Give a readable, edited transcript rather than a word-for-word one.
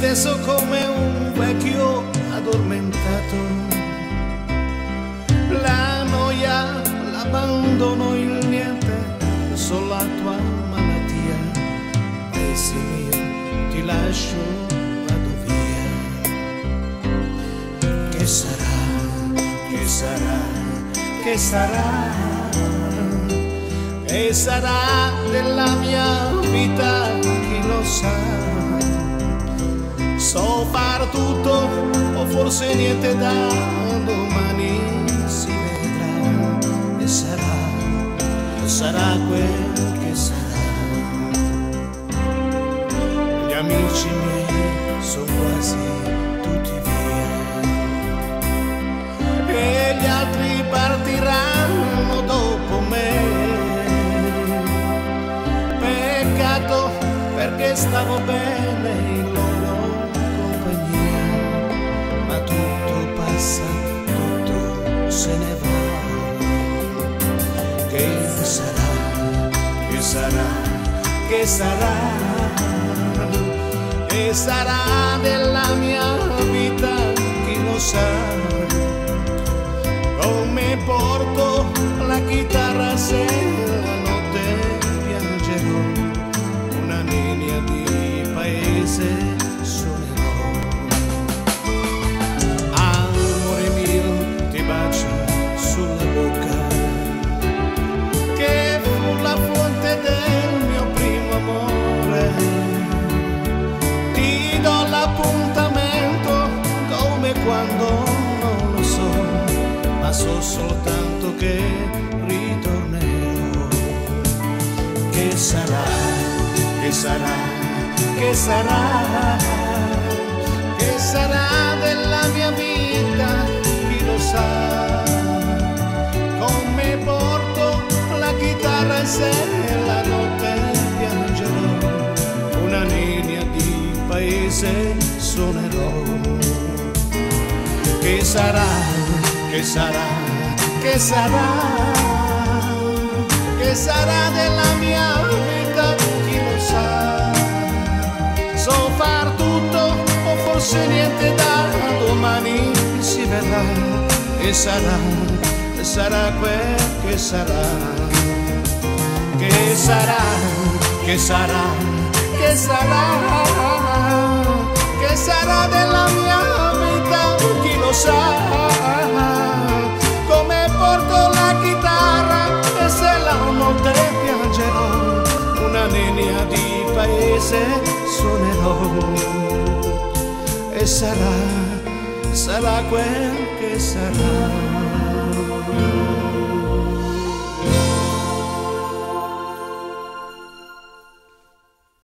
stesso come un vecchio addormentato. La noia, l'abbandono, il niente, solo la tua malattia. Paese mio, ti lascio, vado via. Che sarà, che sarà, che sarà? Che sarà della mia vita, chi lo sa? So far tutto o forse niente, da domani si vedrà. E sarà, sarà quel che sarà. Gli amici miei sono quasi tutti via e gli altri partiranno dopo me. Peccato, perché stavo bene in loro compagnia, ma tutto passa, tutto se ne va. Che sarà, che sarà, che sarà, che sarà della mia vita, chi lo sa? Come porto la chitarra se la notte piangerò, una linea di paese suonerò. Amore mio, ti bacio sulla bocca, che fu la fonte del mio primo amore. Ti do l'appuntamento come quando non lo so, ma so soltanto che ritornerò. Che sarà, che sarà, che sarà, che sarà della mia vita, chi lo sa? Come porto la chitarra e se la notte piangerò, una linea di paese suonerò. Che sarà, che sarà, che sarà, che sarà della mia vita, chi lo sa? So far tutto o forse niente, da domani si vedrà. E sarà, sarà quel che sarà. Che sarà, che sarà, che sarà, che sarà della mia vita, chi lo sa? Come porto la chitarra e se la notte piangerò, una linea di paese suonerò. E sarà, sarà quel che sarà.